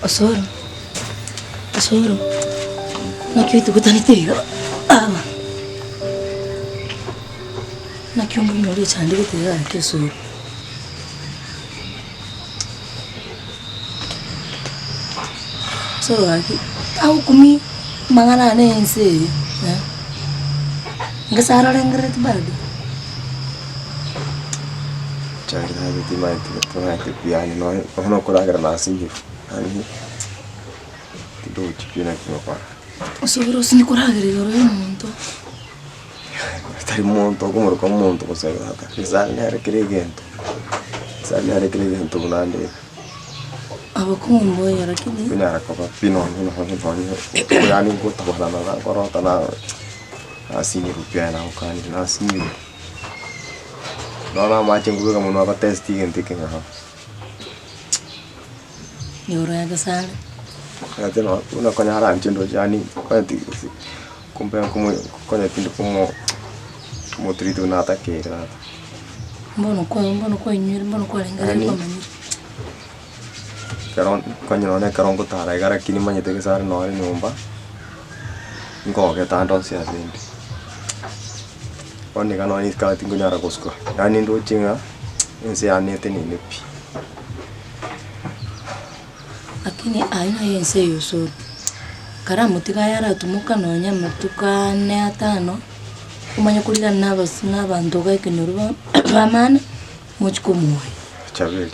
Osoro, osoro, naki oitogotanete iga aba? Naki omogima oria ochandegete iga gaki osoro? Osoro gaki, tagokumia amang'ana ane ya ense eye eh, ngese arorengerereti bado. Chari naro timaeti timaeti pi yaani nonye bono okoragera nasinyirwe yaani tindochi pi naki ngokora. Osubire osinye koragera igoro ya omonto. Tari monto okomoroka omonto gose tata, nyasaye nere kera egento, nyasaye nere kera egento buna ande iga. Abakong'u mboigo lakini. Tonyara koba pi nonye nonye nonye yaani ngotabana na nkorota na nasinyirwe pi aye nagokanire nasinyirwe. Nonya amache nkobeka monwe agotesti egento ekeng'ao. Igoro ya gesare. Gati no buna konyara inche ndoche yaani omanyete gose kumbe nkomo konya tindi komo komotreat buna atakeire tata. Mbono kwa mbono kwainywire mbono kwarenge Yaani kwamanyire. ekero konya nonye ekero ngotara iga lakini manyete gesare nore nyomba, nkogeta ande onsi ase inde. Bono iga nonye isiko iga tinkonyara gosuka, yaani ndoche ng'a ense yane etenene pi. Lakini ayio naye ense eye osoro, karamotiga aye aratumoka nonye amatuko ane atano, omanye korigana na abas na abanto iga ekenyoro ba bamane, mochie komoyia. Chaberi,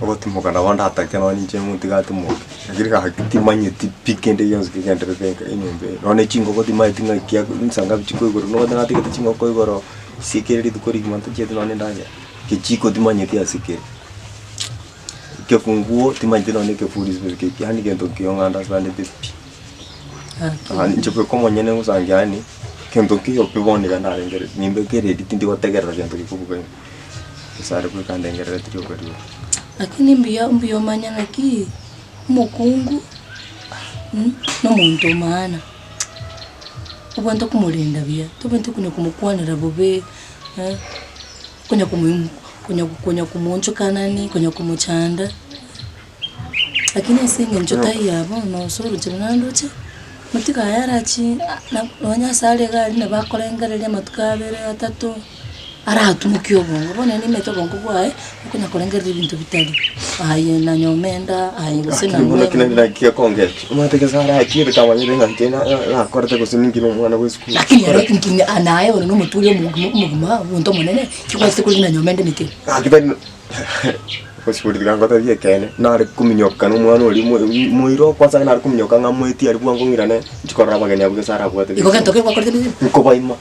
ogotimoka nabo ndatake nonye inche motiga atimoke, lakini gaki timanyeti pi kende gionsi kegenderete nka enyomba eye, nonye chingoko timanyeti ng'aki ako nsa ngabi chikoigorwa nonya natigete chingoko igoro, nsiekere rituko rigima ntachieti nonye endagera, kechiko timanyeti ase kere. Ekefunguo timanyeti nonye ekefuri ase kere yaani gento nkeiyo ng'a understandete pi. Yaani inche bweka omonyene ngosangi yaani, gento nkeiyo pi bono iga ndarengereria, nimbeke eredio tindi gotegerera gento gekobuga ime, gose are bweka ndengerereti rioka rioka. Lakini mbuya mbuya omanye ng'aki, omokungu na omonto o maana, obwenerete komorenda buya, tobwenereti konya komokwanera bobe, konya komo konya konya komoonchokanani, konya komochanda, lakini ase eng'encho taiyo abwo bono ase orochera naende oche, motiga aye arachi na nonye ase are iga aria nabo akorengereria amatuko abere atato, aratumokie obongo, bono ere nimanyete obongo bwaye, okonya korengereria ebinto bitari, aye nanye omenda, aye gose Lakini bono nang'o ekio naki naki gekongecha, omanyete gese arachiete kamanyete ng'a inche na- na- nakorete gose ninki na omwana bwa esukuru. Lakini ere nki naye ore nomoturi omogima omogima omonto omonene, Chigwachete korina nyomba ende emete. Gaki tari gosibori tiga ngotebie ekeene, nare kominyoka na omwana oria mo- moiro kwanza nare kominyoka ng'a moetie aria bwango ng'irane nchi korora abageni abwo gese arabwate Igo gento keri gwakorete mese. Nkobaima,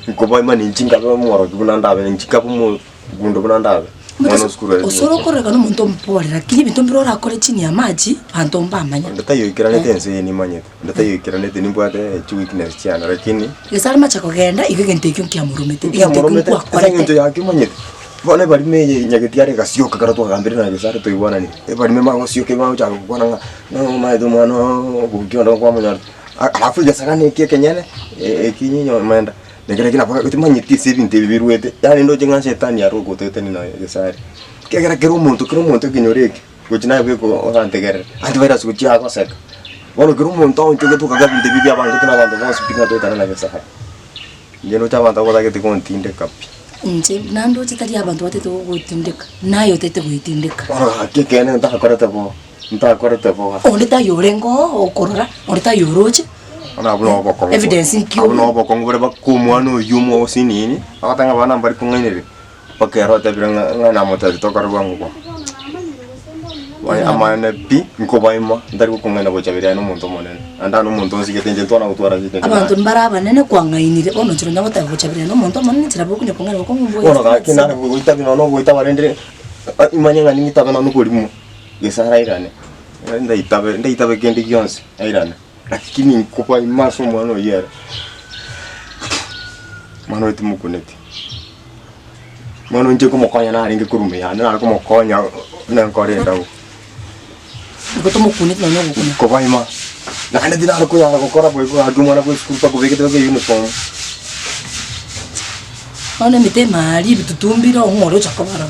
nkobaima ninchi nkabe omworokia buna ndabe, ninchi nkabe omogundo buna ndabe, omwana o sukuru aria Osoro okorekana omonto omopore lakini ebinto mbire orakore chini ya maji abanto mbamanya. Onde taiyo oikeranete ense eye nimanyete, onde taiyo oikeranete nimbwate chiweakness chiane lakini. Gese are mache kogenda, igo egento ekio nkiamoromete, egento ekio Nkiamoromete, ase nkwakorete. eng'encho yake omanyete, bono ebarimo eye nyageti are egasioka ekero twagambire na Gesare toigwananire, ebarimo emagosioka emagochaka gokwana ng'a ng'a omanyete omwana oo ogokia onde kwamonyora, alafu egesagane eki ekenyene, eki nyomenda, nekero nabo timanyeti ase ebinto ebi biruete, yaani ndoche ng'a shetani are ogotoetania na Gesare. Ekiagera kera omonto kera omonto ekenyoro eke, gochia naye bweka orantegerere, antivirus gochia agoseka. Bono kera omonto aonchogete okaga ebinto ebi biabangete na abanto bonsi pi ng'a toetane na Nyasae. Inche ndoche abanto abwo batagete gontindeka pi. Inche nandoche tari abanto batagete gogotindeka, naye otagete goetindeka. Bono gaki ekeene ntakorete bo, ntakorete bo. Onde taiyo orenge oo okorora, onde taiyo oroche. Bono abwo nabo obokong'u bore. Evidence nki Abwo nabo obokong'u bore baka omwana oyio omosinini, agoteba ng'a abana mbari kong'ainereria. Mpaka ere otebire ng'a ng'a namotebia tokore bwango bwango. Oye amaene pi, nkobaima, ntari gokong'aina gocha bere aye nomonto omonene, naende aye nomonto onsigete inche ntwana gotwara ase ekende Abanto naye. mbare abanene kwang'ainire, bono inche nonya goteba gocha bere aye nomonto omonene inche nabo okonya kong'aina bokong'u mbuya Bono gaki nare goitabia nonya nogoitaba rende imanye ng'a ning'itabe nonya oborimo, gese arairane, ndaitabe ndaitabe kende gionsi airane, lakini nkobaima ase omwana oyio ere, omwana oyo timokuneti. Bono inche nkomokonya narenge korwa ime yane, nare komokonya buna nkore endabu. Igo tomokuneti nonya ogokuna. Nkobaima, naende tinare konyara gokora boigo gaki omwana bwa esukuru mpaka obegete mpaka euniform. Bono emete emaaria ebitutu mbire ong'o ore ocha kobarora.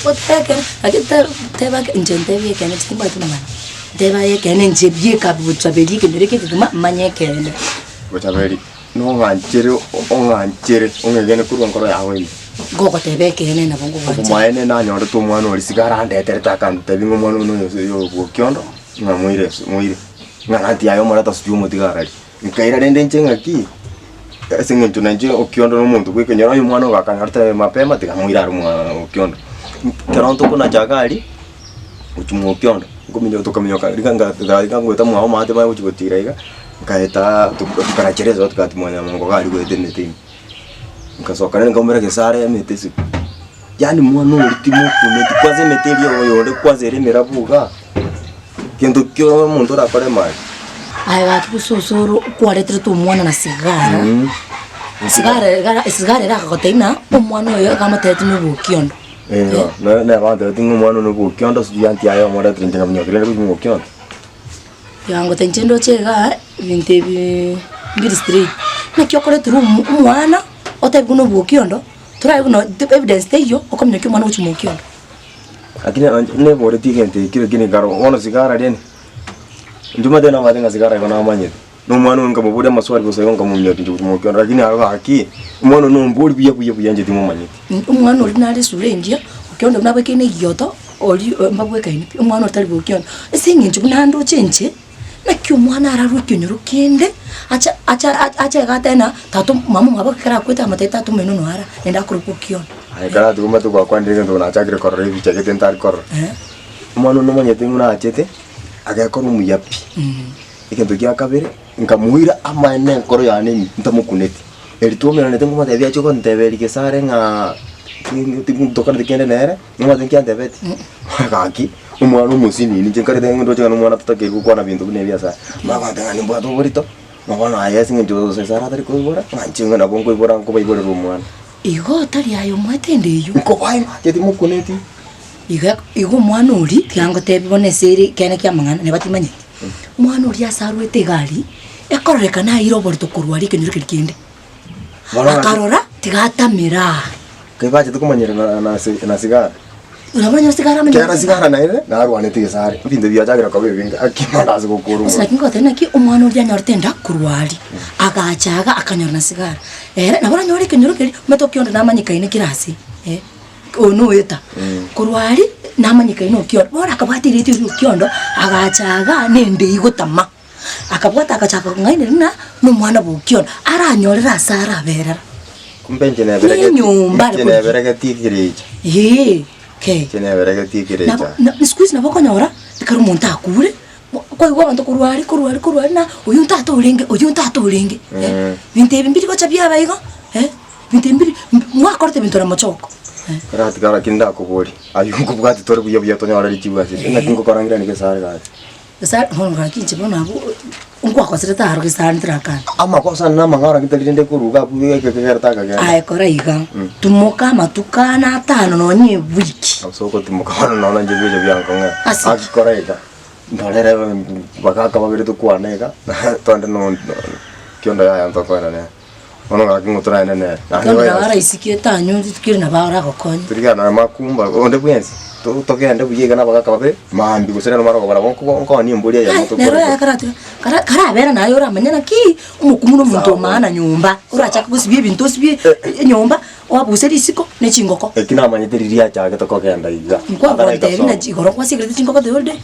Goteba ekeene, lakini te teba inche ntebie ekeene inche timbwati mang'ana, ntebe aye ekeene inche bieka bochaberi ekenyoro eke ekegima manye ekeene. Bochaberi, nong'anchere ong'anchere ong'egene korwa enkoro yago ime. Ngogoteba ekeene nabo ngogwanchera. Obomaene nanyorete omwana oria sigara andeterete akantebi ng'a omwana one oyo oyo bwa okiondo, ng'a moire ase moire, ng'a ranti yaye omorete ase omotiga arari. Nkaira rende inche ng'aki, ase eng'encho nainche okiondo na omonto bw'ekenyoro, onye omwana oyo gakanyorete mapema tiga moire are omwa okiondo. Ekero ntokonacha iga aria, gochia mwa okiondo, nkominyoka tokaminyoka riga nga iga ngoeta mwago maate manye gochia gotira iga, nkaeta tokanachera esoa tokati mwa nyamongo iga aria goeta emete ime. Nkasoka rende nkaumera egesare emete isiko, yaani mwana oria timokumeti kwanza emete eria oyonde kwanza ere emerabu igaa, gento ki omonto orakore mani. Aye gaki gose osoro kwareterete omwana na sigara, sigara egara esigara ere akagotebia ng'a omwana oyo iga amotebetie na obokiondo. Eh, nere antebetie ng'a omwana one obokiondo sijui aunty yaye omoretire inche nkamonyokia rende gochia mokiondo. Yangote inche ndoche igaa, ebinto ebi mbiri straight, naki okoretera omo omwana, otebi buna obokiondo, torabe buna evidence teiyo, okominyokia omwana gochia mokiondo. Lakini nonye neboretie egento ekio lakini ekero bono sigara rende, inche omanyete nabwate ng'a sigara igo namanyete, na omwana oyo nkamoboria amaswali bosa igo nkamominyokia inche gochia mokiondo lakini aro gaki, omwana oyo nomboria buya buya buya inche timomanyeti. Omwana oria nare esura engiya, okiondo buna abwekaine egioto, oria mbabwekaine pi, omwana otari bokiondo. Ase eng'encho buna ndoche inche, naki omwana ararwe ekenyoro kende, ache ache ache iga atebe ng'a tata mama omwabo ekero akwete amotebie tata omino noara, naende akorokwa okiondo. Aye ekero atiga omanyete gwakwanire egento nachakire korora ebicha gete ntari korora. Omwana one omanyete buna achete, agekora omuya pi. Egento gia kabere, nkamoira amaene enkoro yane ime ntamokuneti. Eri twaumeranete nkomotebia achie gonteberia gesare ng'a tokoreti kende nere, nomanyete nki antebetie? Gaki, omwana omosinini inche nkarete ndoche ng'a nomwana totakeire gokwana binto buna ebi ase aya. Mara gontebia ng'a nimbwate oborito, na bono aye ase eng'encho gesare atari koibora, ng'a inche ng'a nabo nkoibora nkobaiborera omwana. Igo tari aye omoete ende eyio. Nkobae macheti mokuneti. Iga igo omwana oria, tiga ngotebie bono ase ere ekeene kia amang'ana neba timanyeti. Omwana oria ase arwete iga aria, ekororekana aeire oborito korwa aria ekenyoro keria kende. Bono ng'aki- Akarora, tiga atamere aa. Kai bachete komanyera na- na si- na sigara. Nabo onye sigara amanyete. Kera sigara naende, narwanete gesare, ebinto biachakire koba ebinge, aki mono ase gokora Ase omoremo. naki ngoteba naki omwana oria anyorete enda korwa aria, agacha iga akanyora na sigara, ere nabo oranyore ekenyoro keria, omanyete okionde namanyekaine kera ase eh, oyo noeta. Korwa aria, namanyekaine okiondo, bono akabwata erieta erio okiondo, agacha igaa na ende igotama, akabwata agachaka kong'ainereria ng'a nomwana bwa okiondo, aranyorere ase araberera. Kumbe inche neberegeti, Nenyomba are inche korigia. neberegeti ekerecha, Eeh, kei. inche neberegeti ekerecha. Nabo na siku hizi nabo okonyora, ekero omonto akure, kwaigwa abanto korwa aria korwa aria korwa aria na oyio ntata orenge oyio ntata orenge eh, binto ebi mbiri gocha biaba igo eh, binto ebi mbiri mwakorete ebinto na mochoko eh. Karatiga lakini ndakoborie, aywo nkobwati tore buya buya tonyore richibu ase ase, naki ngokorangera nigo ase are gaki. Gesa bono gaki inche bono abwo nkwakoserete aro gesa ntirakana. Amakosa ane namang'ao lakini tari rende koruga abwo ekegerete akagenda. Aye kora iga, timoka amatuko ane atano nonye ewiki. Ase ogotimoka bono nono inche ebirecha biankong'era. Ase ki? Aki kora iga, ndorere bagaka babere tokwane iga, twende no kiondo yaya ntokwane nere. Bono gaki ng'o toragende nere? Naende Kando bai nabo araisikie tanyori tikeri nabo aragokonye. Torigana nonye makumba onde bwensi, to- togende buya iga na abagaka babere, mambia gose nero marogoba nabo nko nkooni embori eyemo Ai, nero tokore yaye karatiga kara karabera naye oramanye naki, omokungu na omonto Sawa. omaana nyomba, orachake gosibia ebinto osibie enyomba, oabuse risiko na echingoko. Eki namanyete riria achagete kogenda iga. Nkwagotebi na igoro kwasigerete chingoko the whole day.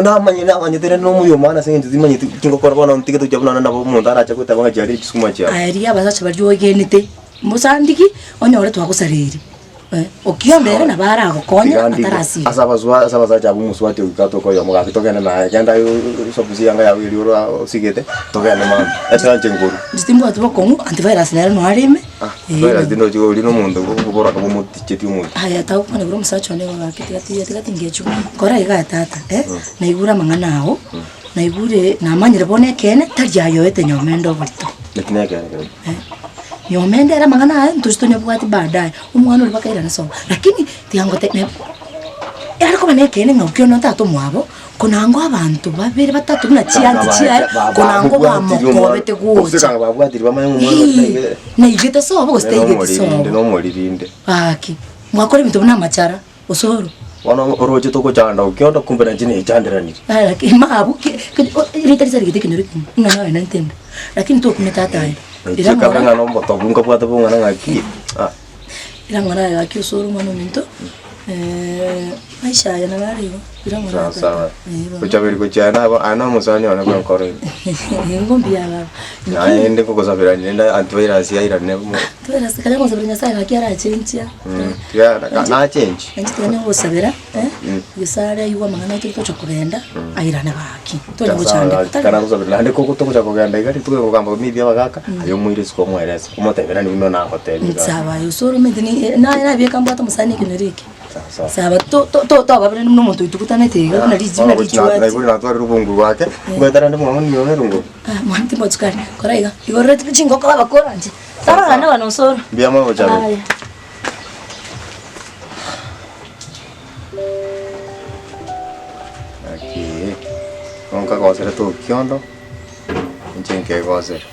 Namanye namanyete rende nomoyo omwana ase eng'encho timanyeti chingoko bono ntige tochia buna nabo omonto arache goteba ng'a chiarire chisukuma chiabo. Aye rigia abasacha baria oegenete, mbosandiki, onyore twagosareirie, eh, okionde ere nabo aragokonye Tiga ndige atarasiria. ase abaswa ase abasacha abwo omosubati oika toka oyomo gaki togende naye, genda aye osobusie eyanga yago eria ora osigete, togende mambia, ase anche nkorwa. Inche timbwati bokong'u, antivirus nere noyo are ime. Ah, antivirus tindi ochi oria na omonto oboraka bomoticheti omonto. Aya tagokwana igoro omosacha one igo gaki tiga tiga tiga tingechwa. Kora igaa tata eh, naigure amang'ana ao, naigure namanyire bono ekeene tari ayoete nyomende oborito. Eki nekeene keria. Eh, nyomende ere amang'ana aya ntoche tonyabwati baadaye, omwana oria bakairana sobo. Lakini tiga ngote ne yare koba na ekeene ng'a okio no tata omwabo, konango abanto babere batato buna chianti chiaye, konango bamokobete Gose gocha. kanga babwatiri bamanye ng'a omwana oria Ii, naige naigete sobo gose taigeti nomoriri inde sobo. nomoriri inde. Gaki, mwakora ebinto buna amachara. Osoro. Bono oroche togochanda okiondo kumbe nainche nechanderanire. Aye lakini mabu ki ki o rita risarigete ekenyoro ekegima ng'a nonya nentende, lakini tokumia tata aye. Inche Ira kabe ng'ora ng'a nomotobu nkabwate bong'ana ng'aki ah. Ira ng'ora aye gaki osoro omwana ominto, maisha aya nabo are igo, ira ng'ora Sawa tata, sawa. eh bono. Gochaberi gochia aye nabo aye na omosani one bwenkoro ime. Nigo mbuya baba. Naende nkogosabera rende antivirus yairane mo. Antivirus kanya gosabera Nyasaye gaki arachenchia. Tiga nachenchi. Inche tiga nogosabera, Nyasaye aigwe amang'ana aito tocha kogenda, airane gaki. Tonya gochandeka tari. Kana gosabera naende koko togocha kogenda iga rituko kogamba maybe abagaka, aye omoire isiko omoerese, omotebie nani buna nagotebia iga. Sawa aye osore omanyete ni naye nabieka mbwate omosani ekenyoro eke. Sawa sawa. Sawa to to to tobabere buna omonto oitugutanete iga buna richi buna richuati. Naigure natwarire obongo bwake, ngoetera nde mwago ninyore erungu. Ah mwana timbochi kare, kora iga, igorera chingoko babakoranche. Tarora naende bono osoro. Mbuya mono gochabera. Aya. Gaki, bono nkagosera tokiondo, inche nkegosera.